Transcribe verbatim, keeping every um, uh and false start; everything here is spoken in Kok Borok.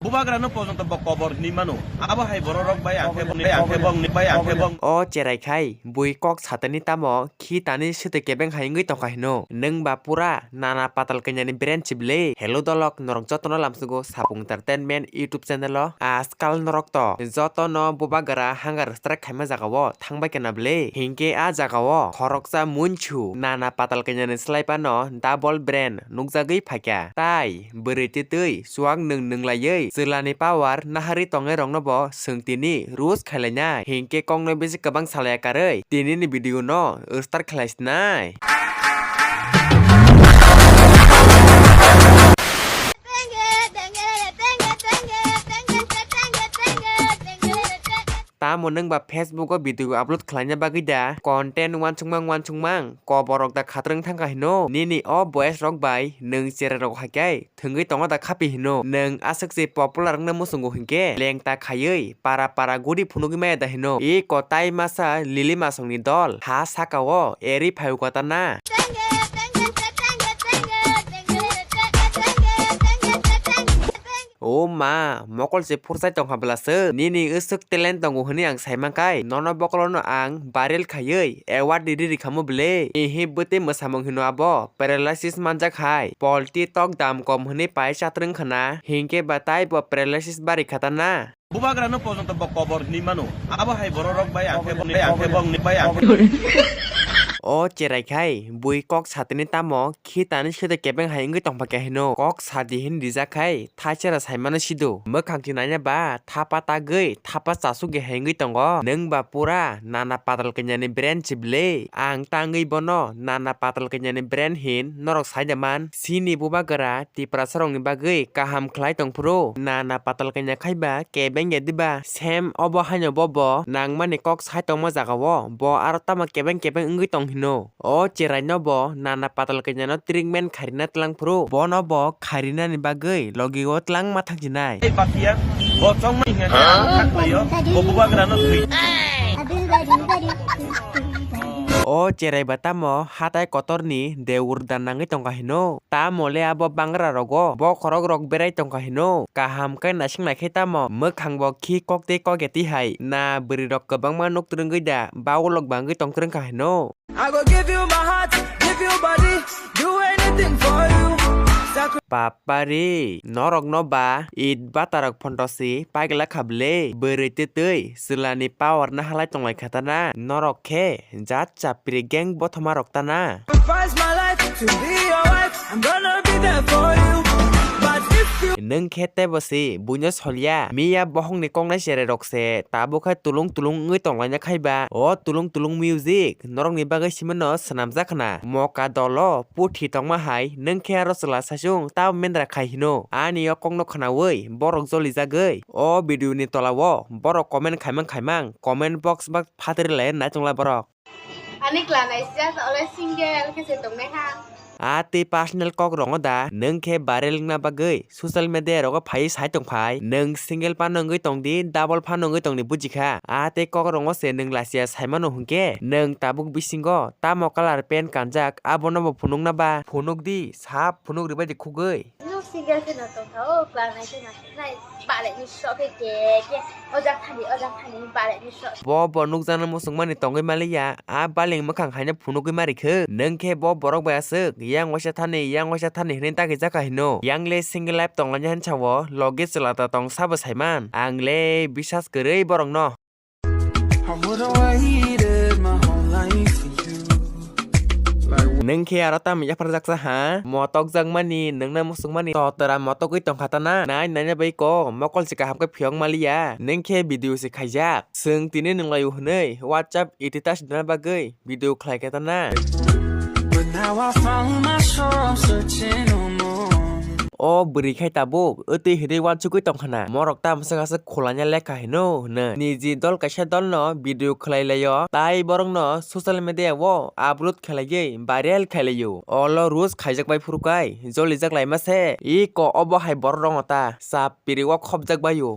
Bubagrano pojonto bo kobor hinwi mano. Abo hai bororok bai ang khe bongni, bai ang khe bongni, bai ang khe bong. O cherai khai, bui kok satani tamo, khi tani sete kebeng hai wngwi tongkha hino. Nwng ba pura nana patal kanyani brand chibli. Hello dolok, norok jotono lamsugo Sapung Entertainment YouTube channel o. Ajkal norok to jotono bubagra hangar strike khaima jaga o thangbai kena bli. Hinkhe a jaga o khoroksa munchu nana patal kanyani slai pano double brand nukjagwi phaikha. Tai bwrwi twi twi chuak nwng nwnglaiwi chwlani power naharwi tongnai rokno bo swng tini roast khailainai. Hinkhe kokno bisi kwbang salai karwi tinini video no start khlai sinai. Tamo nwng ba Facebook o video upload khlaina bagwi da content uansukmang uansukmang koborok da khatrwng thangkha hino. Nini o voice rok bai nwng cherai rok hai khe thwngwi tongo da khapi hino. Nwng aswk se popular wngna muchungo hinkhe lengta khaiwi para para guri phunugwi maya da hino. I kotai masa lili masongni dol ha saka o eri phaiwi kotana. O ma, mokol se phursai tongkha bwlaswk. Nini aswk talent tongo hwnwi ang sai mankhai, nono bokolono ang viral khaiwi award riri rikhamu bwle. Ehe bwtwi mwsamung hino abo paralysis manjak hai. Polti tok dam kom hwnwi pai chatrwng khna, hinkhe ba tai bo paralysis bari khatana. Bubagrano pojonto bo kobor hinwi mano. Abo hai bororok bai ang khe bongni, bai ang khe bongni, bai ang khe. O cherai khai, bui kok satini tamo, khi tani sete kebeng hai wngwi tongpha khe hino. Kok sadi hin rijak khai, thaisera saimano sido. Mwkhang ti naina ba, thapa tagwi, thapa chasugwi hai wngwi tongo. Nwng ba pura nana patal kanyani brand chibli. Ang tangwi bono nana patal kanyani brand hin norok saida man. Chini bubagra Tiprasarokni bagwi kaham khlai tongphuru, nana patal kanya khaiba kebeng ya diba? Sem obo haino bobo nangmani kok sai tongma jagao bo aro tamo kebeng kebeng wngwi tong hino. O cheraino bo nana patal kanyano treatment khairina tlangphuru, bono bo khairinani bagwi logio tlangma thangsinai. Ei bakia, bo chongmani hingka khe ang kha khlaio, bo bubagrano thwi. O cherai ba tamo hatai kotorni deur dan nangwi tongkha hino. Tamo le abo bangra rogo bokhorok rok berai tongkha hino. Kaham khe naising naikhe tamo mwkhang bo khi kok tei kok ya twi hai. Na bwrwi rok kwbangma nuk twrwngwi da baulok bangwi tong twrwngkha hino. I go give you my heart, give you body, do anything for you. Sacri- Papari, norok no ba it bata rok phonto si paigla kha bwle. Bwrwi twi twi chwla ni power no halai tonglai kha ta na. Norok khe jat chapri gang bothoma rok ta na. Sacrifice my life to be your wife. I'm gonna be there for you. But if you Nwng khe tebo si buino solya. Miya bohong ni kok nai cherai rok se tabuk khai tulung tulung wngwi tonglaina khai ba. O tulung tulung music norok ni bagwi simi no swnamjak khna. Moka dolo puthi tongma hai nwng khe aro chwla saichung tamo mendra khai hino. Ani o kok no khnaui borok joli jagwi o video ni tola o borok comment khaimang khaimang comment box bak phatri lai nai tongla borok. Ani kla nai sijak ole single khe se tongnai ha. A tei personal kok rongo da nwng khe viral wngna bagwi social media rogo phai sai tong phai. Nwng single phano wngwi tong di, double phano wngwi tong di buji kha. A tei kok rongo se nwng lachiya sai mano hwnkhe nwng tabuk bisingo tamo colour pant kanjak abono bo phunukna ba? Phunuk di, sap phunuk ribai di khugwi. Nwng single khe no tongkha o, kla nai khe no nai balai ni sok khe ke ke o jak thani o jak thani balai ni sok. Bo bo nukjaknai muchungmani tongwi maliya, a baling mwkhang haino phunugwi ma rikhe. Nwng khe bo borok bai aswk yang waisa thani yang waisa thani hwnwi dagi jakha hino. Yang le single life tonglaina hinsa o loge chwla ta tong sabo saiman. Ang le bisas kwrwi borok no. I would have waited my whole life for you. Nwng khe aro tamo yapharjaksa ha? Motokjakmani, nwngna muchungmani totora motogwi tongkha ta na? Nai naina bai ko, mokol se kaham khe phiyok maliya. Nwng khe video se khaijak. Chwng tini nwng laio hwnwi WhatsApp status dina bagwi video khlai khe ta na? But now I found myself searching no more. O bwrwi khai tabuk, wtwi hinwi uansugwi tongkha na. Morok tamo swkha swk khulanya lekha hino hwnwi. Niji dol kaisa dolno video khlai laio, tai borokno social media o upload khlaiwi viral khai laio. Olo roast khaijak bai phuru kai, jolijak laima se. Iko obo hai borok rokno ta chap piri o khopjak baio.